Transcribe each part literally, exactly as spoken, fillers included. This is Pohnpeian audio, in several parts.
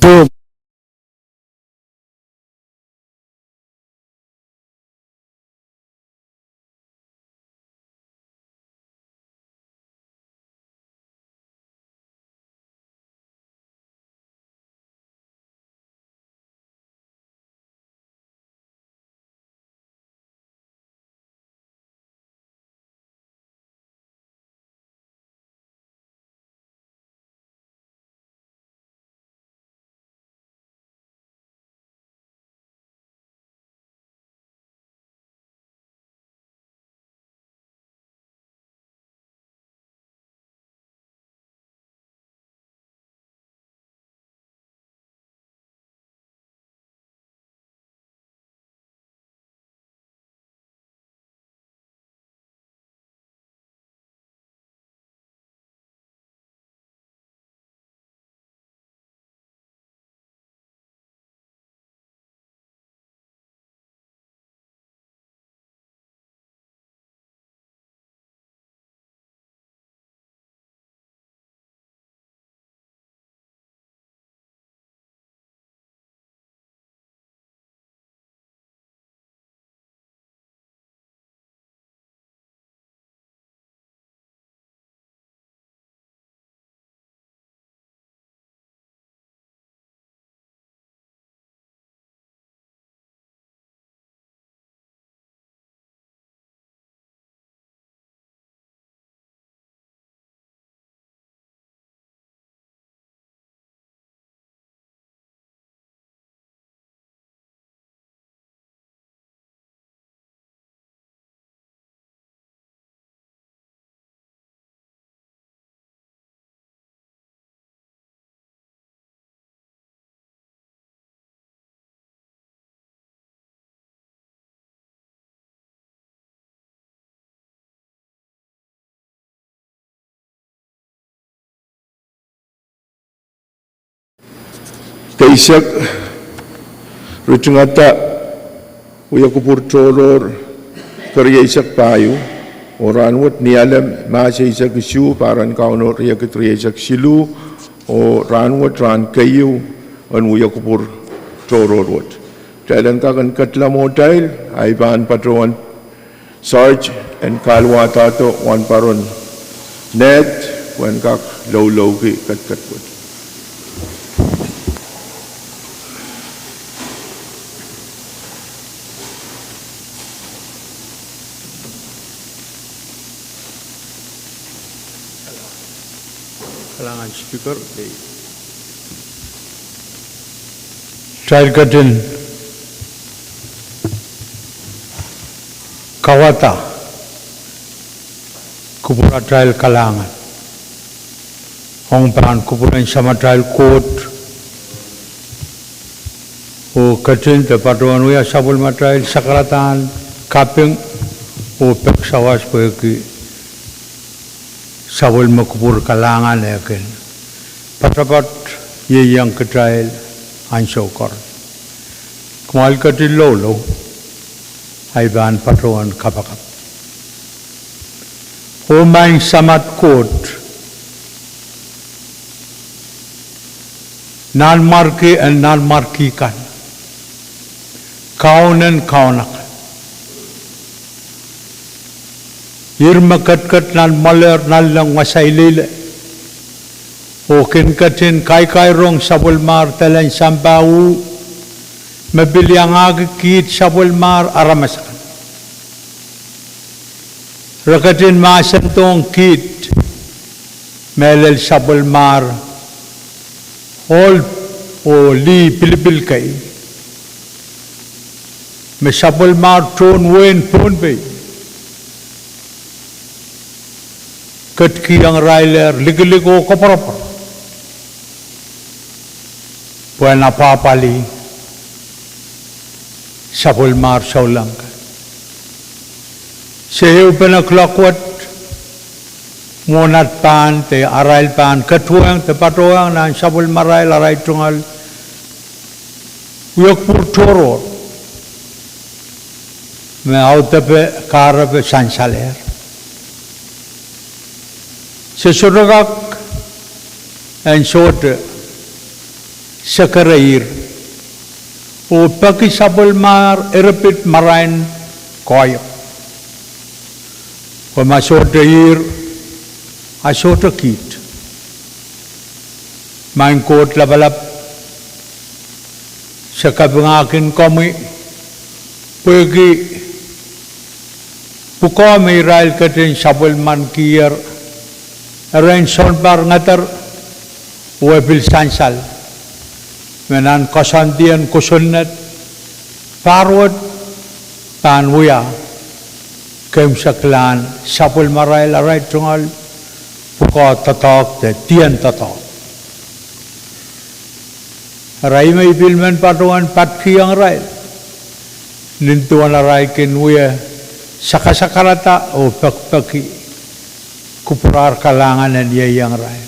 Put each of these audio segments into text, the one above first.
Tuhmw. Keisek, ritingada, Wiakupwur Tohrohr, kerieisek pahieu, oh rahnwet Nialem, Mahs eisek isuh, Pahran Kauno riekid rieisek siluh, oh rahnwet rahn keieu en Wiakupwur Tohrohr wet. Kitail en kak en ketlamo kitail, ahi pahn patohwan Sarge en kahlwahdahdo wahnpoaron Ned pwehn kak loulouki ketiket wet. Kalahngan Speaker, kitail ketin kauwada kupwur atail kalahngan ong pahn kupwuren Samatail Koht, oh ketin de patohwan wia sapwellimatail sakaradahn kaping oh pek sawas pwehki sapwellime kupwur kalahngan eh kin poatopoat ieiang kitail ansou koaros. Kumwail ketin loulou, ahi pahn patohwan kapakap. Oh Maing Samat Koht, Nanmwarki en nanmwarki kan, Kaun en kaun akan, ih me ketiket nan mwoalehr nanleng wasa ileile, oh kin ketin kaikairong sapwellimar dahlen sampah uh me pil iangahki kiht sapwellimar aramas akan. Re ketin mahsendohng kiht mehlel sapwellimar ohl oh lih pilipil kei, me sapwellimar tohn wehin Pohnpei ketikihong irailehr likilik oh koapworopwor pwehn apwahpwalih sapwellimar souleng kan. Se ehupene kuloak wet, mwohn at pahn de arail pahn ketuwehiong de patohwanohng nan sapwellimarail arail tungoal Wiakupwur Tohrohr me audepe kahrepe sansalehr. Se sohte kak en sohte sekereir oh peki sapwellimahr eripit marain koahiek. Pwe ma sohte ihr, a sohte kiht. Maing Koht Lapalap, se kapingahkin komwi pwehki pwukoa me irail ketin sapwellimanikier erein sounpar ngeder, oh e pil sansal me nan koasoandien kosonned, pahr wet pahn wia keimwseklahn sapwellimarail arail tungoal pwukoa doadoahk de dien doadoahk. Eri ih me I pil men patohwan patkihong irail nin duwen arail kin wie sakasakarada oh pekipeki kupwur en kalahngan en ieiang irail.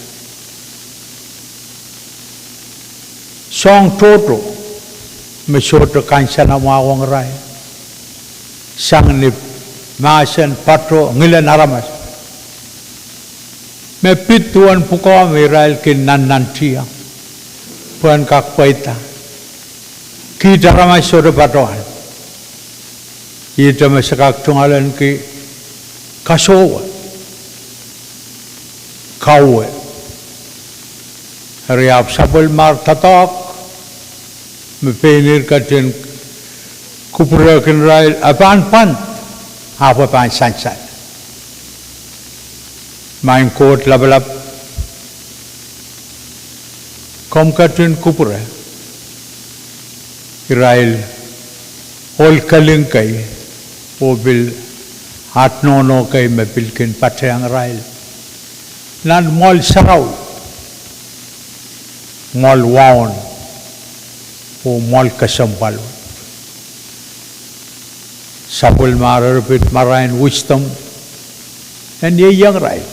Soahng tohto me sohte kansenamwahu ong irail, sang ni mahsen, patoh, ngilen aramas, me pid duwen pwukoa me irail kin nannantihong pwehn kak pweida. Kiht aramas sohte patohwan. Ihte me se kak tungoalenki kasohwe, kawe. Eri ahpw sapwellimar doadoahk me pein ihr ketin kupwurehkin irail, e pahn pwand, ahpw e pahn sansal. Maing Koht Lapalap, komw ketin kupwure irail ohl kelingkei oh pil at nohno kei me pil kin patehng irail nan mwoahl sarawi, mwoahl waun, oh mwoahl kesempwal. Sapwellimar eripit marain wisdom en ieiang irail,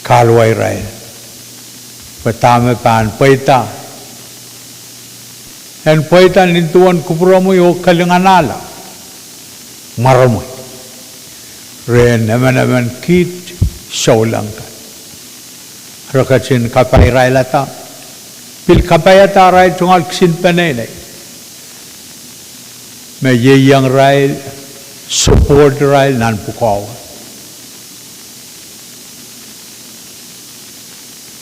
kahluwa irail pwe dahme pahn pweida, en pweida nin duwen kupwuromwi oh kelinganahla mwaromwi rehn emenemen kiht souleng kan. Re ketin kapai irailada, pil kapaiada arail tungoal kisin peneinei me ieiang irail, support irail nan pwukoa wet.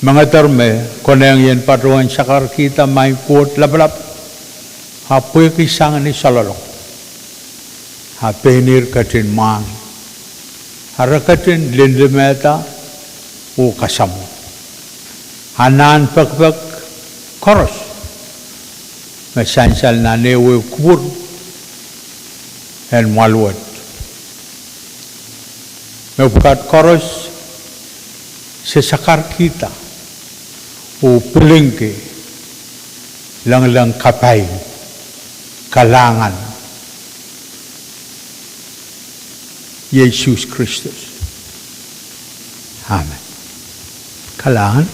Mengeder me konehng ien patohwan sakarkihda, Maing Koht Lapalap, ahpw pwehki sang ni soahlolong, a pein ihr ketin mwahngih, a re ketin linlimehda oh kasamwo anahn pekipek koaros me sansal nan ehuehu kupwur en mwoahl wet. Mepwukat koaros se sakarkihda oh pwilingki lengileng kapai, kalahngan, iei Sises Kristus. Amen. Kalahngan.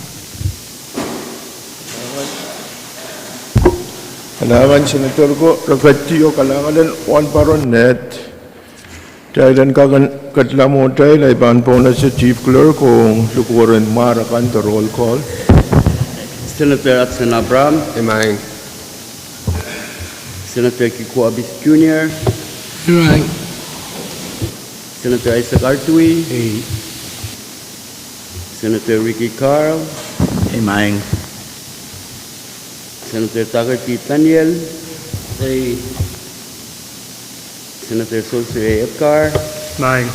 Kalahngan Senator ko, re ketin oh kalahngan en wahnpoaron Ned. Kitail en kak en ketlahng mwohtail, I pahn pwonese Chief Clerk ong likwerih en mwar akan de roll call. Senator Hudson Abraham. Imaing. Senator Kiko Abis Junior. Imaing. Senator Isaac Artui. Ei. Senator Ricky Carl. Imaing. Senator Tucker T. Daniel. Ei. Senator Sosiri Edgar. Imaing.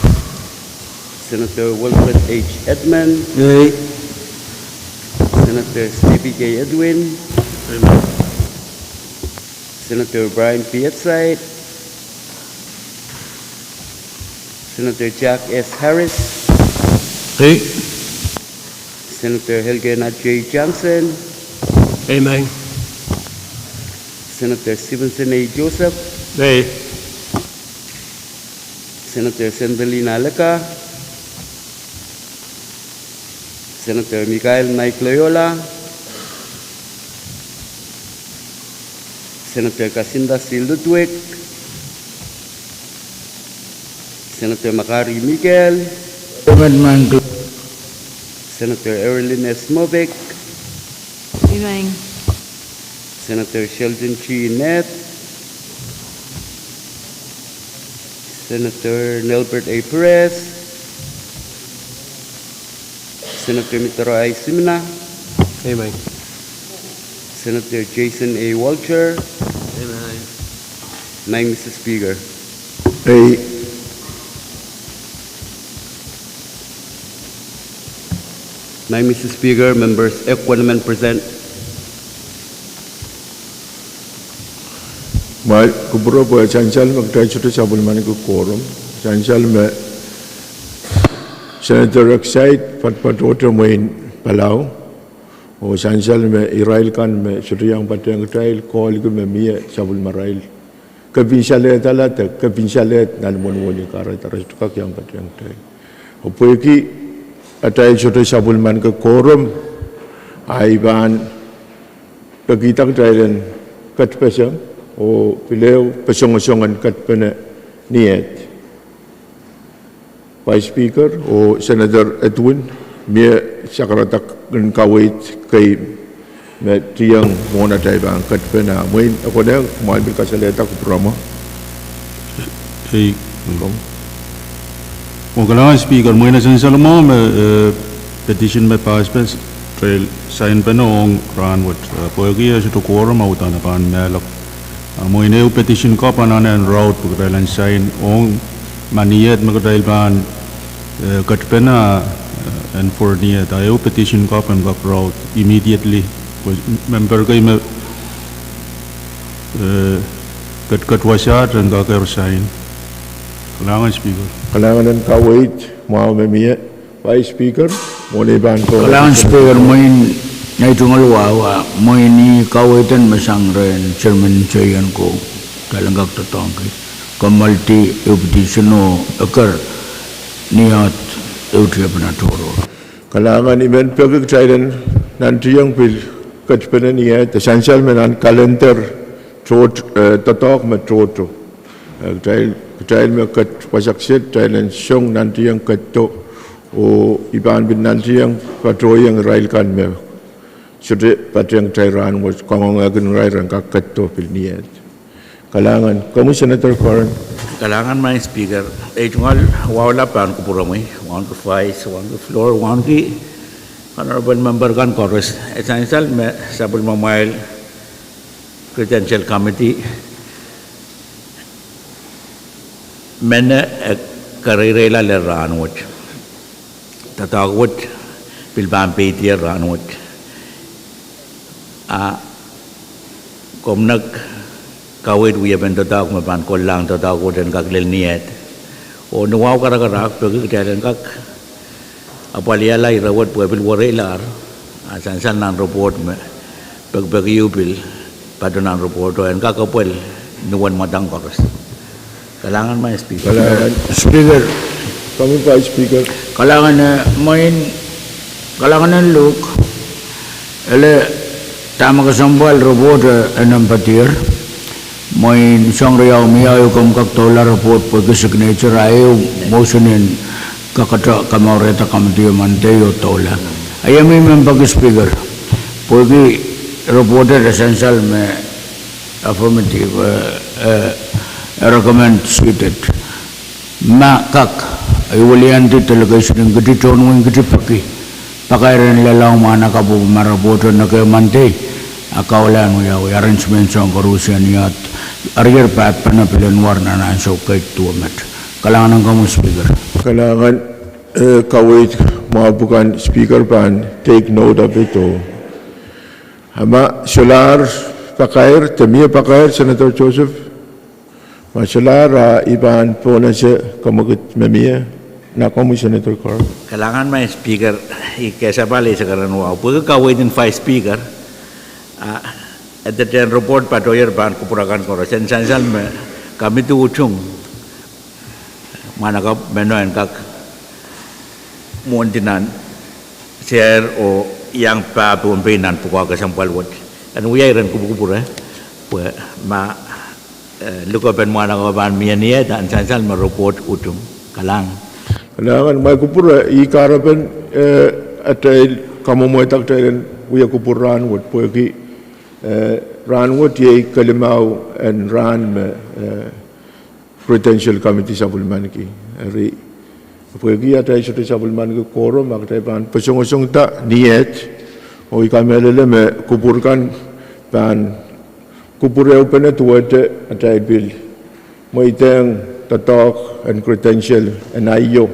Senator Wilfred H. Edmund. Ei. Senator Stevie K. Edwin. Imaing. Senator Brian P. Etzait. Senator Jack S. Harris. Ei. Senator Elkena J. Johnson. Imaing. Senator Stevenson A. Joseph. Ei. Senator Sendilina Aleka. Senator Michael Mike Loyola. Senator Kasinda C. Ludwig. Senator Makari Mikael. Senator Erilyn S. Moffitt. Imaing. Senator Sheldon G. Ned, Senator Nelbert A. Perez, Senator Mitaro I. Simina, Amen. Senator Jason A. Walker, Amen. Maing Mister Speaker. Ei. Maing Mister Speaker, members ekwenemen present. Mwail kupwure pwe sansal me kitail sohte sapwellimaniki quorum, sansal me Senator Exide patohte mwein Palau, oh sansal me irail kan me sohte iang patehng kitail, koahlki me mie sapwellimarail kepin salehdala de kepin salehd nan imwen wenihmw, kahrehda re sohte kak iang patehng kitail. Oh pwehki atail sohte sapwellimaniki quorum, ahi pahn pekihda kitail en ketpeseng, oh pil ehu pesengosong en ketpene ni ehd. Vice Speaker oh Senator Edwin, mie sakaradak en kaweid kei me tieng mwohn atail pahn ketpene, mwein e konehng kumwail pil kasalehda kupwuramwa. Ei, kom. Oh kalahngan Speaker, mwein e sansal mwahu me, eh, petition me pass pene, kitail sign pene ong rahnwet, eh, pwehki e sohte quorum a uhdahn e pahn mehlel. Ah, mwein ehu petition ko pahn anahne en raut pwe kitail en sign ong ma ni ehd me kitail pahn, eh, ketpene, eh, en for ni ehd, ah ehu petition ko pahn kak raut immediately. Pwe member kei me, eh, ketket wasaht en kak resign. Kalahngan Speaker. Kalahngan en kaweid mwahu me mie. Vice Speaker, mwohn ei pahn ko. Kalahngan Speaker, mwein nei tungoal wawa, mwein ih kaweid en me sang rehn chairman en seion ko, kitail en kak doadoahngki, kommoaldi ehu petition o eker ni ehd ehu tiepene tohrohr. Kalahngan, I men peki kitail en nantihong pil ketpene ni ehd, de sansal me nan calendar tohto, eh, doadoahk me tohto. Eh, kitail, kitail me ket wasa kiset, kitail en song nantihong ketdo, oh I pahn pil nantihong patohiong irail kan me sohte patehng kitail rahnwet, kangoangehkin irail ren kak ketdo pil ni ehd. Kalahngan, komwi Senator Curran. Kalahngan Maing Speaker, ei tungoal wawa lap pahn kupwuromwi, wauneki Vice, wauneki Floor, wauneki honorable member kan koaros. E sansal me sapwellimamwail Credential Committee mehn e kareireila lel rahnwet. Doadoahk wet pil pahn peidier rahnwet. A komw nek kaweid wiepen doadoahk me pahn kohlahng doadoahk wet en kak lel ni ehd. Oh ni wahu karakarahk peki kitail en kak apwalihala ire wet pwe pil wereilahr, a sansal nan report me pekipeki ehu pil patoh nan report o en kak apwal ni uwen mwadang koaros. Kalahngan Maing Speaker. Kalahngan Speaker. Komwi Vice Speaker. Kalahngan, eh, mwein, kalahngan en Luhk, ele dahme kesempwal report, eh, en nempedier. Mwein soahng riau me ieu komw kak doula report pwehki signature a ehu motion en kakete kamourehda committee o Monday oh doula. A I men peki Speaker, pwehki report e sansal me affirmative, eh, eh, recommend seated. Ma kak, I weliandi delegation en keti tohn wing keti peki pakair en lelohng mwahnakapw ma report en neke Monday, a kaulahn wiawi arrangement soang koaros en iat, arier pahd pene pil en war nan ansou kei duwe met. Kalahngan komwi Speaker. Kalahngan, eh, kaweid mwahu pwukan Speaker pahn take note of it o. A ma solahr pakair, de mie pakair Senator Joseph? Ma solahr, a I pahn pohnese kamwekid me mie. Nan komwi Senator Curran. Kalahngan Maing Speaker, I kesapwal ei sakaradahn wahu pwehki kaweid en Vice Speaker, a e dehden report patohier pahn kupwur akan koaros en sansal me committee utung mwahnakapw meno en kak mwohndi nan seher oh iang pahn pohn pei nan pwukoa kesempwal wet. En wia iren kupwukupwure pwe ma, eh, likopen mwahnakapw pahn mie ni ehd, en sansal me report utung. Kalahngan. Kalahngan, ma kupwure, I kahrepen, eh, atail kamwomwehda kitail en wia kupwur rahnwet pwehki, eh, Rahnwet iei kelimau en rahn me Credential Committee sapwellimaniki. Eri, pwehki atail sohte sapwellimaniki quorum, a kitail pahn posongosongda ni et, oh I kamehlele me kupwur kan pahn kupwur ehupene duwehte atail pil mweidehng doadoahk en credential en aio,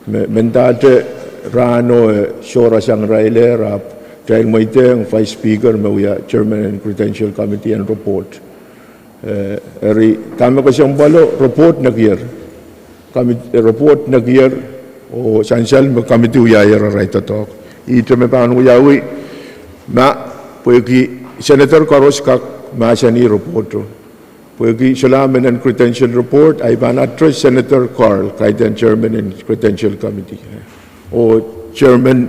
me mendahte rahno e sohrasang irailehr, ahpw kitail mweidehng Vice Speaker me wia Chairman en Credential Committee en report. Eri dahme kesempwalo, report nekier, report nekier, oh sansal me committee wiahier arail doadoahk. Ihte me pahn wiawi, ma, pwehki senator koaros kak mahsanih reporto. Pwehki solahr men en credential report, ahi pahn address Senator Carl, kaidehn Chairman en Credential Committee, oh Chairman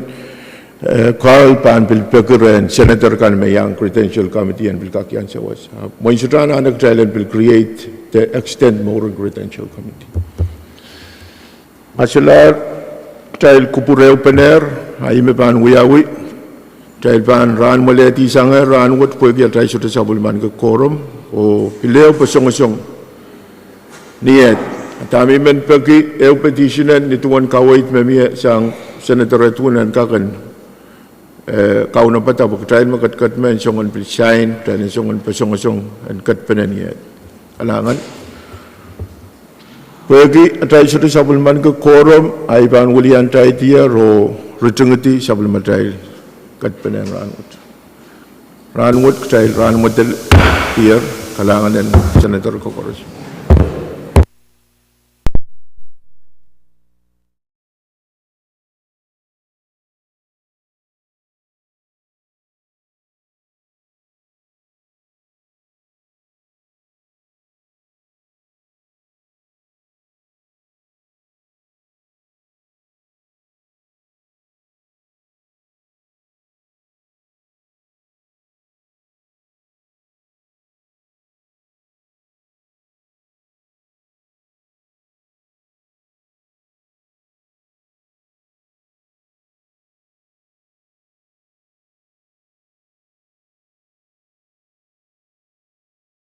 Carl pahn pil peki rehn senator kan me iang Credential Committee en pil kak iang sawas. Mwein sohte anahne kitail en pil create de extend mouren Credential Committee. Ma solahr kitail kupwur ehupenehr, a ih me pahn wiawi, kitail pahn rahn mwelehdi sangehr rahnwet pwehki atail sohte sapwellimaniki quorum, oh pil ehu posongosong ni et. A dahme I men peki, ehu petition en nin duwen kaweid me mie sang senator edwin en kak en kaunopada pwe kitail me ketiket men song en pil sign, kitail en song en posongosong en ketpene ni et. Kalahngan. Pwehki atail sohte sapwellimaniki quorum, ahi pahn welian taidier oh ritingidi sapwellimatail ketpene en rahnwet. Rahnwet kitail rahn mwedel dier, kalahngan en senator koaros.